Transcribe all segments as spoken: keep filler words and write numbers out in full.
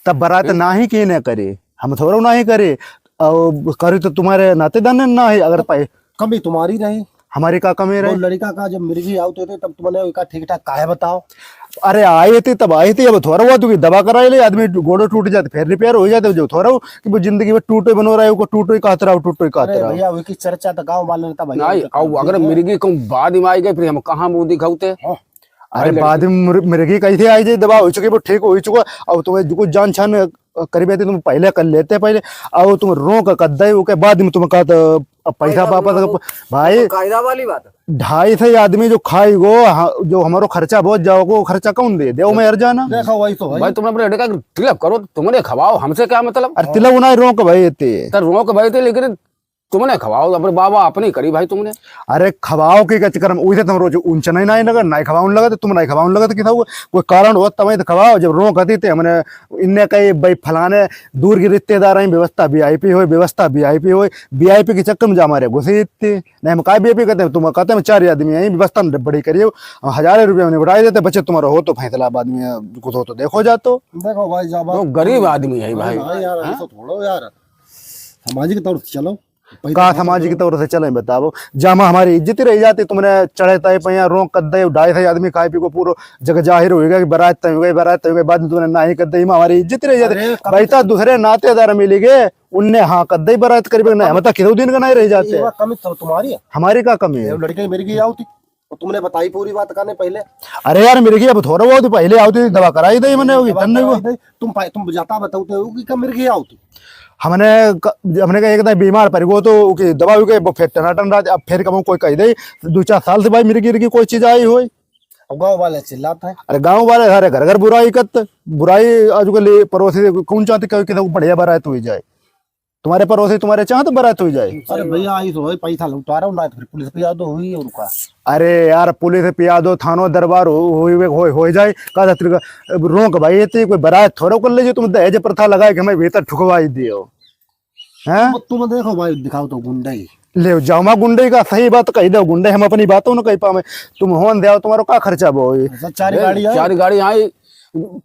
तब बरात हम्म। नाही की ना करे, हम थोड़ा नाही करे, और करे तो तुम्हारे नातेदार ने नाही, अगर तो पाए कमी तुम्हारी रही। हमारी का कमी वो रही? लड़का का जब मिर्गी आवत होते तब तुमने का ठीक ठाक काहे बताओ? अरे आए थे तब आए थे, अब थोड़ा हुआ तो कि दवा कराए ले, आदमी गोड़ो टूट जाते, फिर रिपेयर हो जाते, जो थोड़ा हो कि वो जिंदगी में टूटो ही बनो रहा है, वो टूटो ही कहत रहा हो, टूटो ही कहत अरे रहा हो। भैया, वही की चर्चा तो गाँव वाले ने तब भैया नहीं, उनका अब अगर मिर्गी कहूँ बाद में आई गए, फिर हम कहाँ मुँह दिखाते? हाँ। अरे, बाद में मुर-, मिर्गी कैसे आई जाए, दवा हो चुकी, वो ठीक हो ही चुका। अब तुम्हें जो कुछ जान छान, अ, करीब आती, तुम पहले कर लेते, पहले। अब तुम रोक कर दे, ओके बाद में तुम कहा तो अब पैसा पैसा वापस तुम कर, भाई, तो कायदा वाली बात है। ढाई सौ आदमी जो खाई गो, हाँ, जो हमारो खर्चा बहुत जाओ, वो खर्चा कौन दे? देव में हर जाना। देखो, वही तो भाई। भाई, तुम अपने लड़का के तिलक करो, तुमने खवाओ, हमसे क्या मतलब? अरे, तिलक उन्हें रोक भाई थे। तो रोक भाई थे, लेकिन तुमने खवाओ, अपने बाबा अपने करी भाई तुमने। अरे खवाओ के का चक्कर में, वैसे तुम रोज ऊंचा नहीं, नहीं लगा, नहीं खवाउन लगा, तो तुम नहीं खवाउन लगा, तो किसा हुआ? कोई कारण हो तब तो खवाओ, जब रोक आती थे हमने इनने कही, "भाई फलाने दूर के रिश्तेदार हैं, व्यवस्था वीआईपी होए, व्यवस्था वीआईपी होए।" वीआईपी के चक्कर में जा मारे घुसे इतने। नहीं, हम काय वीआईपी कहते हैं, तुम कहते हैं, हम चार आदमी हैं, व्यवस्था हम बड़ी करिए, हम हजारों रुपये में निपटाई देते, बचे तुम्हारा हो तो फैसला बाद में, कुछ हो तो देखो जा तो। देखो भाई, जा बात वो गरीब आदमी है भाई। भाई यार, हाँ? ऐसा थोड़ा यार, सामाजिक तौर से चलो। पैसा का बहुत सामाजिक तौर से चले बताओ, जामा हमारी इज्जत ही रह जाती, तुमने चढ़े तय पे यहाँ रोक कर दे, ढाई सौ आदमी खाए पी को पूरो जग जाहिर होएगा कि बारात तय हो गई, बारात तय हो गई, बाद में तुमने नाही कर दे, इमा हमारी इज्जत ही रह जाती। अरे, कम भाई, ता दूसरे नातेदार मिली गए, उनने हाँ कर दे, बारात करीब नहीं, हम तो कितने दिन का नहीं रह जाते। ये बात कमी तो तुम्हारी है। हमारी का कमी है? ये लड़के मेरी की आओ थी, और तुमने बताई पूरी बात करने पहले। अरे यार, मेरी की अब थोड़ा बहुत पहले आओ थी, दवा कराई दे, मैंने होगी, दवा तब नहीं कराई हुआ। दे। तुम पा-, तुम जाता बताओ तो होगी, कब मेरी की आओ थी? हमने क-, हमने कहा एक दाई बीमार पड़ गो तो ओके दवा हुई गई, वो फिर टनाटन रहा, अब फिर कब कोई कह दे, दो चार साल से भाई मेरी गिर की कोई चीज आई होई। अब गाँव वाले चिल्लाते हैं। अरे गाँव वाले सारे घर घर बुराई करते, बुराई आज के लिए पड़ोसी से कौन चाहते कि किसी को बढ़िया बारात हुई जाए, तुम्हारे पड़ोसी तुम्हारे चाहते बारात हुई जाए। अरे भैया, आई तो है, पैसा लौटा रहा हूँ, ना तो फिर पुलिस पे याद हुई और का। अरे यार, पुलिस पे याद हो, थानो दरबार हो, हो, हो, हो जाए, का खातिर का, अब रोक भाई, ये तो कोई बारात थोड़ा कर ले जो तुम दहेज प्रथा लगाए कि हमें भीतर ठुकवाई दियो। हैं? तुम, तुम देखो भाई, दिखाओ तो गुंडई। ले जाओ, माँ गुंडई का सही बात कही दो, गुंडई हम अपनी बातों न कही पावे। तुम होन दे, तुम्हारो का खर्चा बोई? अच्छा, चार ए, गाड़ी है। चार गाड़ी आई,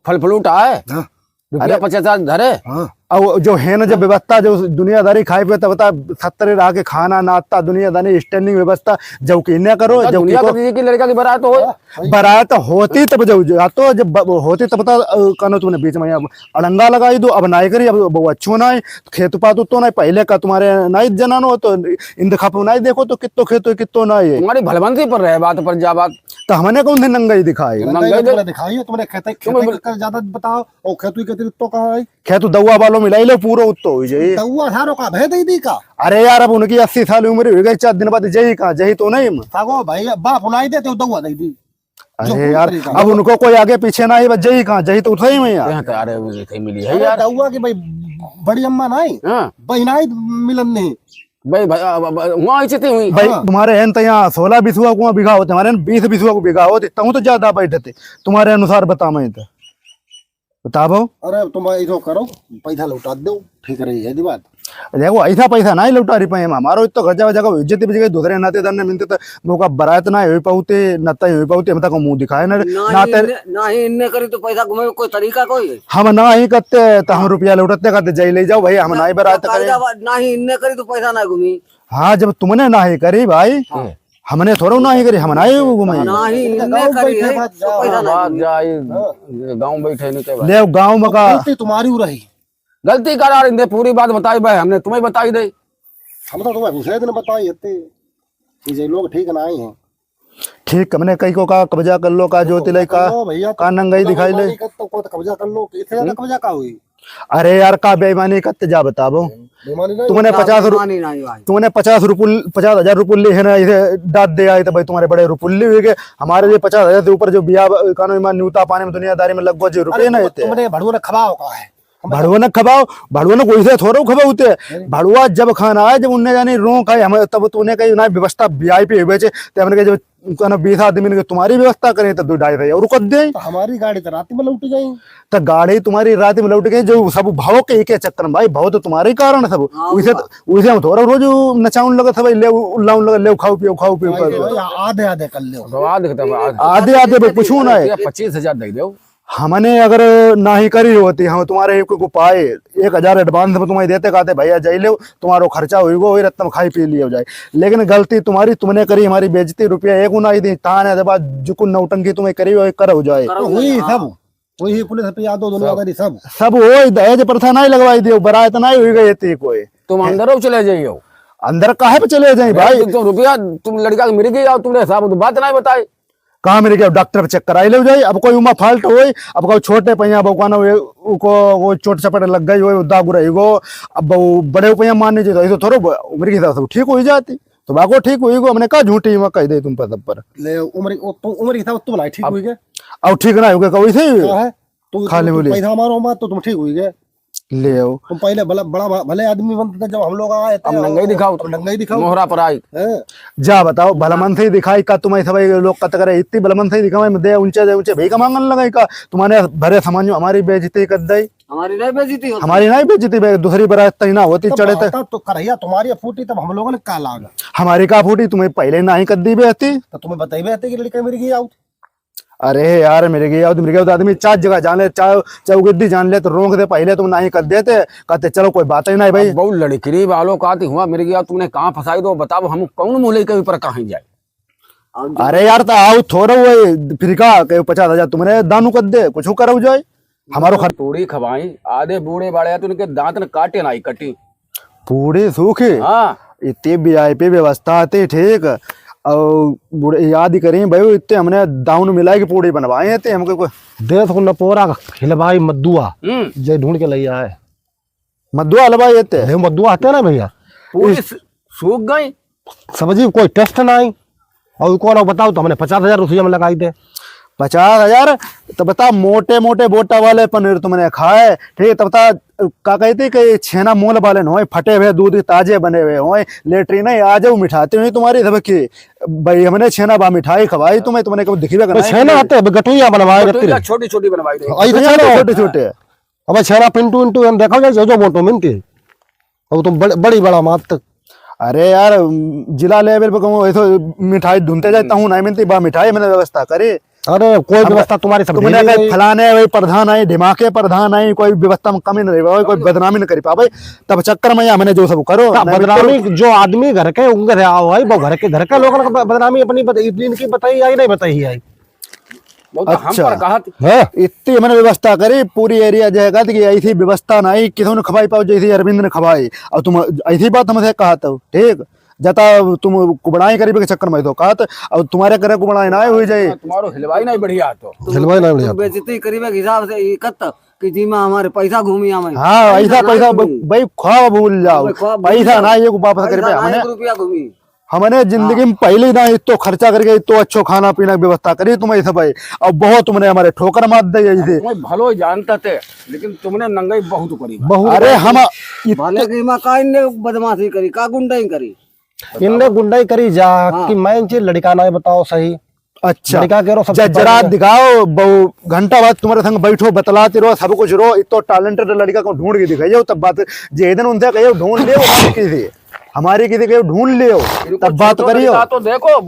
फल फ्रूट आए। हाँ। रुपया अरे। पचास हजार धरे। हाँ। और जो है ना, जब हाँ। व्यवस्था, जो दुनियादारी खाए पे तब बता, सत्तर रह के खाना, नाश्ता, दुनियादारी, standing व्यवस्था, जब की न करो, तो जब की दुनिया को तो दीदी की लड़का की बारात हो। हाँ। बारात होती तब जब जातो, जब ब-, होती तब बता, अ, कानो तुमने बीच में यहाँ अड़ंगा लगाई दो, अब नाई करी, अब वो अच्छो ना है, खेत पात तो ना है, पहले का तुम्हारे नाई जनानो हो तो इंतखा पे नाई देखो तो कित्तो खेत हो, कित्तो ना है। तुम्हारी भलबंसी पर रहे बात पर जा बात। तो हमने कौन से नंगाई दिखाई? नंगाई नंगाई दे- तुमने दिखाई है, तुमने खेत, तुम खेत कर ज्यादा बताओ, और खेत के तो कहाँ है? खेत दउआ वालों मिलाई लो, पूरा उत्तो हो जाए। दउआ सारो का भे दे दी का? अरे यार, अब उनकी अस्सी साल उम्र हो गई, चार दिन बाद जही कहाँ, जही तो नहीं हम। सागो भाई, बाप उनाई देते हो, दउआ दे दी। अरे यार, अब उनको कोई आगे पीछे ना है, बस जही कहाँ, जही तो उठाई में यार। यहाँ तो, अरे, वो जही मिली है अरे यार। दउआ की भाई, बड़ी अम्मा ना है, हाँ। बहिनाई मिलन नहीं। भाई, भाई, अब, अब, वहाँ ऐसे थे हुई। भाई, हाँ। तुम्हारे हैं तो यहाँ सोलह बिसुआ को बीघा होते, हमारे हैं बीस बिसुआ को बीघा होते, तहूँ तो ज्यादा बैठते, तुम्हारे अनुसार बतावे तो। बताओ। अरे, तुम ऐसो करो, पैसा लौटा दो, ठीक रही है दी बात। देखो, ऐसा पैसा नहीं लौटा रही पाए हम, हमारो इतना खर्चा वजह का इज्जत भी जगह दूसरे नातेदार ने मिलते तो मौका बरात ना हो पाते, नत्ता हो पाते, हम तक मुंह दिखाए ना, ना ही नाते इनने, ना ही इनने करी तो पैसा घूमे कोई तरीका कोई है? हम ना ही करते तो हम हाँ। रुपया लौटते करते, जाई ले जाओ भाई, हम ना, ना ही बरात ना करे। कायदा बा-, ना ही इनने करी तो पैसा ना घूमी। हाँ, जब तुमने ना ही करी भाई, हाँ। हमने थोड़ा ना ही करी, हम ना ही घूमे। ना ही इनने करी है, तो पैसा ना बात घूमी। जा, ये गाँव बैठे नहीं के भाई। ले गाँव में का गलती तुम्हारी हो रही। गलती करा रही, पूरी बात बताई भाई, हमने तुम्हें बताई दे। हम तो तुम्हें दूसरे दिन बताई हते कि ये लोग ठीक ना ही हैं। ठीक, हमने कहीं को का कब्जा कर लो, का जोति ले, का, कब्जा कर लो भैया, का नंगाई दिखाई ले। बेईमानी कर तो को तो कब्जा कर लो, इससे ज्यादा हम्म? कब्जा का हुई? अरे यार, का बेईमानी करते जा बताबो। बेईमानी नहीं तुमने हुई। पचास रु-, बेईमानी नहीं भाई। तुमने पचास रुपुल, पचास हजार रुपुल ले है ना, इसे डांट दे आए तो भाई तुम्हारे बड़े रुपुल ले हुए के। हमारे लिए पचास हजार से ऊपर जो बिया कानून ईमान न्यूता पाने में दुनियादारी में लगभग जो रुपये अरे नहीं तुम, थे। तुमने भड़ुआ ने खवाओ का है? भड़ुआ ने खबाओ, भड़ुआ ने कोई से थोड़ो खबाओ ते। अरे। भड़ुआ जब खाना आए, जब उनने जानी रों खाए, हम तब तो उन्हें कही ना व्यवस्था वीआईपी है बेचे, ते हमने कही जब कहना बीस आदमी ने तुम्हारी व्यवस्था करें तो दो ढाई सौ और कर दें। तो हमारी गाड़ी तो रात में लौट गई। तो गाड़ी तुम्हारी रात में लौट गई, जो सब भाव के, के चक्कर में भाई, भाव तो तुम्हारे ही कारण है सब। हाँ, उसे, वो उसे हम थोड़ा रोज नचाउन लगे सब, ले उल्लाउन लगे, ले खाओ पियो, खाओ पियो, भाई, खाओ। भाई, आधे आधे कर लो। तो आधे, आधे, आधे, आधे भाई, कुछ ना है। पच्चीस हजार दे दो। हमने अगर नाहीं करी होती, हम तुम्हारे एक को पाए, एक हजार advance में तुम्हें देते, कहते, "भैया, जाई लेव, तुम्हारो खर्चा होइगो, वही रत्तम खाई पी लियो जाए।" लेकिन गलती तुम्हारी, तुमने करी, हमारी बेइज्जती, रुपया एक नाहीं दी, ताने दे बाद जुकुन नौटंकी तुम्हें करी, वही कर हो जाए। तो हुई हाँ। सब, वही पुलिस पे यादव दोनों सब। अगर सब। सब वही दहेज प्रथा नाहीं लगवाई दियो, बरात नाहीं हुई गई थी कोई। तुम अंदर हो, चले जाइयो। अंदर काहे पे चले जाई भाई? तुम रुपया, तुम लड़का के मिल गई और तुमने साहब बात नाहीं बताई। कहाँ मिल गया? डॉक्टर पे check कराई ले जाई। अब कोई उमा fault होई, अब कोई छोटे पैया बउकाना हुए, उको वो चोट चपट लग गई होई, दाग रही गो, अब वो बड़े पैया मानने चाहिए, ऐसे थोड़ो ब-, उम्र के हिसाब से ठीक हो ही जाती। तो बाको ठीक हुई गो, हमने कहा झूठी उमा कह दे तुम पर सब पर। ले उम्र, वो तो उम्र के हिसाब से तुम नहीं ठीक अब हुई गए। अब ठीक ना हुई गए, कहो ऐसे ही हुई। क्या है? तू, खाली तू, तू बोली। पैसा मारो मत, तो तुम ठीक हुई गए। ले आओ। तुम पहले भला, बड़ा भा-, भले आदमी बनते थे जब हम लोग आए थे, अब नंगाई दिखाओ। अब नंगाई दिखाओ। मोहरा पर आई। हैं? जा बताओ, भला मन से ही दिखाई का तुम्हें सब लोग कत करे, इतनी भला मन से ही दिखावे, दे ऊंचे, दे ऊंचे, भीख मांगन लगाई का? तुम्हारे भरे समाज में हमारी बेइज्जती कर दई। हमारी नहीं बेइज्जती होती। हमारी नहीं बेइज्जती बे, दूसरी बारात तई ना होती, तो चढ़े थे। तो, तो करैया तुम्हारी फूटी, तब हम लोगन का लाग? हमारी का फूटी, तुम्हें पहले नाहीं कर दी बेइज्जती। तो तुम्हें बताई बेइज्जती कि लड़का मिल गई आउट। अरे यार, मिल गया, मिल गया, तो आदमी चार जगह जान ले, चार चौगुद्दी जान ले, तो रोक दे, पहले तुम नाहीं कर देते, कहते, "चलो, कोई बात ही नहीं भाई।" अब बहुत लड़किरी वालों का आती हुआ, मिल गया, तुमने कहाँ फंसाई दो, बताओ, हम कौन मुँह लेके ऊपर कहाँ जाए? अरे यार, तो आओ, थोड़ा वो फिर का, कहे, "पचास हजार तुमने दानू कर दे, कुछ करो जाए, हमारो खर्च।" तोड़ी खवाई, आधे बूढ़े बाड़े, तो उनके दांत न काटे ना ही कटी। पूरे सूखे। हाँ। इतनी VIP व्यवस्था आती, ठीक। और बूढ़े याद ही करें भाई, इतने हमने दाउन मिला के पूरे बनवाए हैं, ते हमको कोई देश को नपोरा हिलवाई मद्दुआ, हम्म। जे ढूंढ के ले आए। मद्दुआ हिलवाई ये ते। ये मद्दुआ हते ना भैया, पूरे इस सू-, सूख गए। सब्जी कोई taste ना आई। और कौन बताओ तो हमने पचास हजार रुपया में लगाई दे। पचास हजार? तो बता, मोटे मोटे बोटा वाले पनीर तुमने खाए, ठीक है? तब बता, का कहते कि छेना मोल वाले न होए, फटे हुए दूध ताजे बने हुए होए, लेटरिन है, आ जाओ मिठाते हुए तुम्हारी सबकी, भाई हमने छेना बा मिठाई खवाई तुम्हें, तुमने कभी दिखी बे तो बनाए छेना नहीं? आते, अब गटुइया बनवाए गटुइया गटुइया। छोटी छोटी बनवाई दे। ऐसे गटुइया चलो। छोटे छोटे। अब छेना पिंटू इंटू हम देखो जाए, जो जो मोटो मिनती। अब तुम बड़-, बड़ी बड़ा मात। अरे यार, जिला level पे कहूँ, ऐसो मिठाई ढूंढते जाए, हम्म। तहूँ नहीं मिलती, बा मिठाई मैंने व्यवस्था करी। अरे, कोई अब व्यवस्था तुम्हारी सब तुमने ढीली कहे, गई। फलाने वही प्रधान आई, ढिमाके प्रधान आई, कोई व्यवस्था में कमी नहीं रही, कोई बदनामी नहीं करी पावे। तब चक्कर में या मैंने जो सब करो, का नहीं बदनामी, तो जो आदमी घर के, उनके से आओ भाई, वो घर के, घर के लोगों को ब-, बदनामी अपनी बत-, इतनी इनकी बताई आई, नहीं बताई आई। बहुत हम अच्छा। पर कहत। हाँ। इतनी हमने व्यवस्था करी, पूरी area जो है कहत कि ऐसी व्यवस्था नहीं, किसी ने खवाई पाओ जैसे अरविंद ने खवाई। और तुम ऐसी बात हमसे कहत हो, ठीक? जता तुम कुबड़ाई करीबे के चक्कर में तो कहत, और तुम्हारे करे कुबड़ाई ना हुई जाए। तुम्हारो हिलवाई नहीं बढ़िया तो। हिलवाई नहीं बढ़िया। तुम बेइज्जती करीबे के हिसाब से ये कहत कि जी में हमारे पैसा घूमी आवे। हाँ, पैसा ऐसा ना पैसा घूमी। ब-, भाई ख्वाब भूल जाओ। भाई ख्वाब भूल पैसा जाओ। ना, ये वापस पैसा करीबे ना, हमने एक रुपया घूमी। हमने जिंदगी हाँ। में पहली ना इतो खर्चा करके इतो अच्छो खाना पीना की व्यवस्था करी तुम्हें सब है। अब बहुत तुमने हमारे ठोकर मार दे ऐसे। तुम्हें भलो जानता थे, लेकिन तुमने नंगाई बहुत करी। बहुत अरे भाई, हम तुम इतो भले कि माँ का इनने बदमाशी करी, का गुंडाई करी? इनने गुंडाई करी जा हाँ। कि मैं इनसे लड़का ना बताओ सही। अच्छा। लड़का के रो सब जजरा दिखाओ, बहु घंटा बाद तुम्हारे संग बैठो, बतलाते रहो, सब कुछ रहो, इतो talented लड़का को ढूंढ के दिखाइयो, तब बात, जे दिन उनसे कहियो, "ढूंढ ले, वो किसी, हमारे किसी के ढूंढ ले, तब बात करियो।" तो देखो,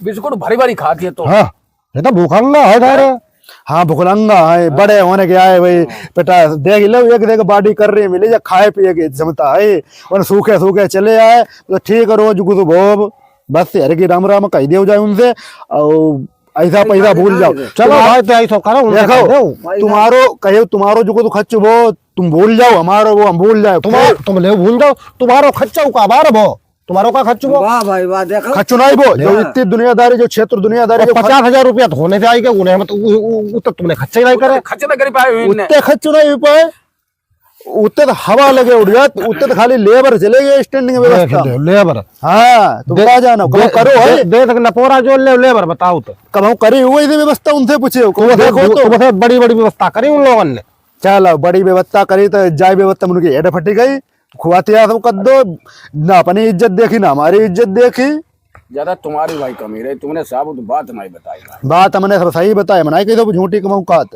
बिस्कुट भरी भरी खाती है तो। हाँ, ये तो भूखंगा है, डर है। हाँ, भुखलंगा है, बड़े होने के आए भाई, बेटा, देख लो, एक देख body कर रही है, मिले जा, खाए पिए के क्षमता है, और सूखे सूखे चले आए, तो ठीक है, रोज गुद भोग, बस यार की राम राम कह दियो जाए उनसे, और ऐसा पैसा भूल जाओ। चलो भाई, तो ऐसा करो, उनसे देखो, कह दो। तुम्हारो, कहे तुम्हारो जो को तो खर्च वो तुम भूल जाओ, हमारो वो हम भूल जाओ। तुम्हारो, फिर तुम ले भूल जाओ, तुम्हारो खर्चा का बार वो, तुम्हारो का खर्च वो? वाह भाई वाह, देखो। खर्च नहीं वो, जो हाँ। इतनी दुनियादारी, जो क्षेत्र दुनियादारी, और जो खर्च पचास हजार रुपया तो होने से आएगा, उन्हें हम तो, उ-, उ-, उ-, तो तुमने खर्च ही नहीं करे। खर्च नहीं कर पाए, उतने खर्च नहीं हो पाए। उत्ते तो हवा लगे उड़ जात, उत्ते तो खाली लेबर चले गए, standing व्यवस्था। ले-, लेबर। हाँ, तो दे-, बता जाना, दे-, कबहूँ करो दे-, है? दे तक नपोरा जो ले, लेबर बताओ तो। कबहूँ करी हुई थी व्यवस्था, उनसे पूछे हो, तुम कबहूँ देखो तो। तुमसे बड़ी, बड़ी व्यवस्था करी उन लोगों ने। चलो, बड़ी व्यवस्था करी तो जाए व्यवस्था उनकी हेड फटी गई, खुआती आ सब कर दो, ना अपनी इज्जत देखी, ना हमारी इज्जत देखी। ज्यादा तुम्हारी भाई कमी रही, तुमने साबुत बात नहीं बताई भाई। बात हमने सब सही बताई, मनाई कही तो झूठी कमाऊ कात।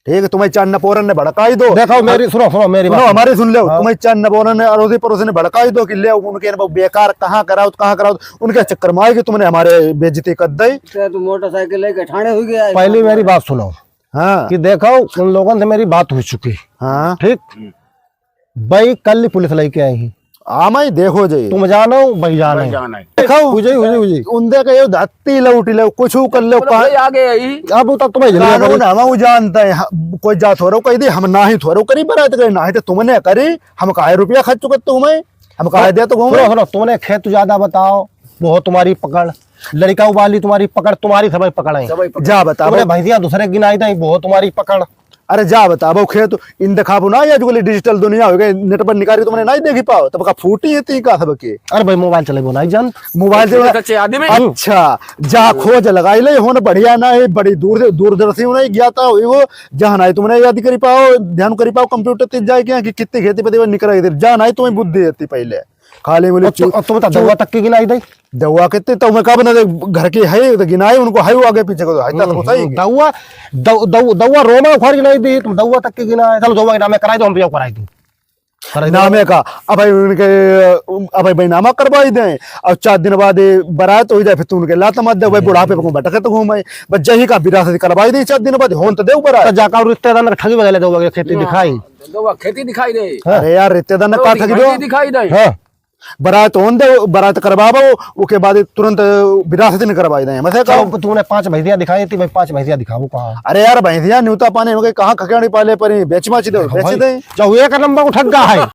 ठीक है, तुम्हें चार नपोरन ने भड़काई दो। देखो, मेरी, सुनो, सुनो, मेरी सुनो, बात। हमारी सुन लो। हाँ। तुम्हें चार नपोरन ने, अड़ोसी पड़ोसी ने भड़काई दो कि ले, उनके इनको बेकार कहाँ कराओ, कहाँ कराओ, उनके चक्कर में आएगी, तुमने हमारे बेइज्जती कर दी। तो तू मोटरसाइकिल लेके ठाणे हुई गया है। पहली मेरी बात सुनो, हाँ। कि देखो, उन लोगन से मेरी बात हो चुकी। हाँ। ठीक? हम्म। भाई, कल ही पुलिस लेके आई है। हाँ, मैं देखो जी। तुम जानो, भाई जानो। भाई जानो। देखो, हो जाई, हो जाई, हो जाई। उन दे के यो धत्ती लौटी लो, कुछ कर लो, चलो, का भाई, आगे आई। अब तो तुम्हें जल्दी कानून करी। हम वो जानते हैं, हम, कोई जा थोड़ो कही दी, हम ना ही थोड़ो करी बरात करे, ना ही तो तुमने करी, हम काहे रुपया खर्च करते तुम्हें, हम काहे दे तो घूमे। सुनो, सुनो, तुमने खेत ज्यादा बताओ, वो तुम्हारी पकड़, लड़का वाली तुम्हारी पकड़, तुम्हारी सबै पकड़ है। सबै पकड़। जा बता, तुमने वो भैंसिया दूसरे गिनाई दी, वो तुम्हारी पकड़। अरे जा बता, वो खेत इन दिखाबो ना, ये आजकल digital दुनिया हो गई, net पर निकारी तुमने नहीं देखी पाओ, तब का फूटी है ती का सब के। अरे भाई, mobile चलेबो नहीं जान। Mobile से अच्छे, अच्छे आदमी। अच्छा, जा खोज लगाई ले, होन बढ़िया ना है, बड़ी दूर से, दूरदर्शी होना ही ज्ञाता हुई वो, जहाँ नहीं तुमने याद करी पाओ, ध्यान करी पाओ, computer ते जाए क्या कि कितने खेती पे निकल गए, जहाँ नहीं तुम्हें बुद्धि रहती पहले। खाली बोले अच्छा, चू-, अब तुम बता, चू-, दउआ तक के गिनाई दे? दउआ के ते, तो मैं का बना दे, घर के है, तो गिनाए उनको, है वो आगे पीछे को, है तो हम्म, होता ही। हम्म, दउआ, दउ-, दउ-, दउआ रोमा उखाड़ गिनाई दे, तुम दउआ तक के गिनाए, चलो दउआ के नामे कराई दो, हम भी कराई दो। कराई दो। नामे का, अब भाई उनके, अब भाई, भाई नामा करवाई दें, और चार दिन बाद ये बारात हो जाए, फिर तुम उनके लात मत दे, भाई बुढ़ापे पे भटके तो घूमे, बस जही का विरासत करवाई दे, चार दिन बाद होन तो दे बारात। तो जाकर रिश्तेदार ने ठगी वगैरह दउआ के खेती दिखाई। दउआ खेती दिखाई दे। हाँ। अरे यार, रिश्तेदार ने दउआ का ठगी दो। दिखाई दे। हाँ। बारात होन दे, बारात करवाबो, ओके बाद तुरंत विरासत न करवाई दे। मैं से चलो, कहूँ। तुमने पांच भैंसिया दिखाई थी, भाई, पांच भैंसिया दिखाओ, कहाँ? अरे यार, भैंसिया न्यूता पाने में कहाँ खकेड़ी पाले परी, बेच माची दो, हाँ बेच भाई। दे। जो एक नंबर को ठग्गा है।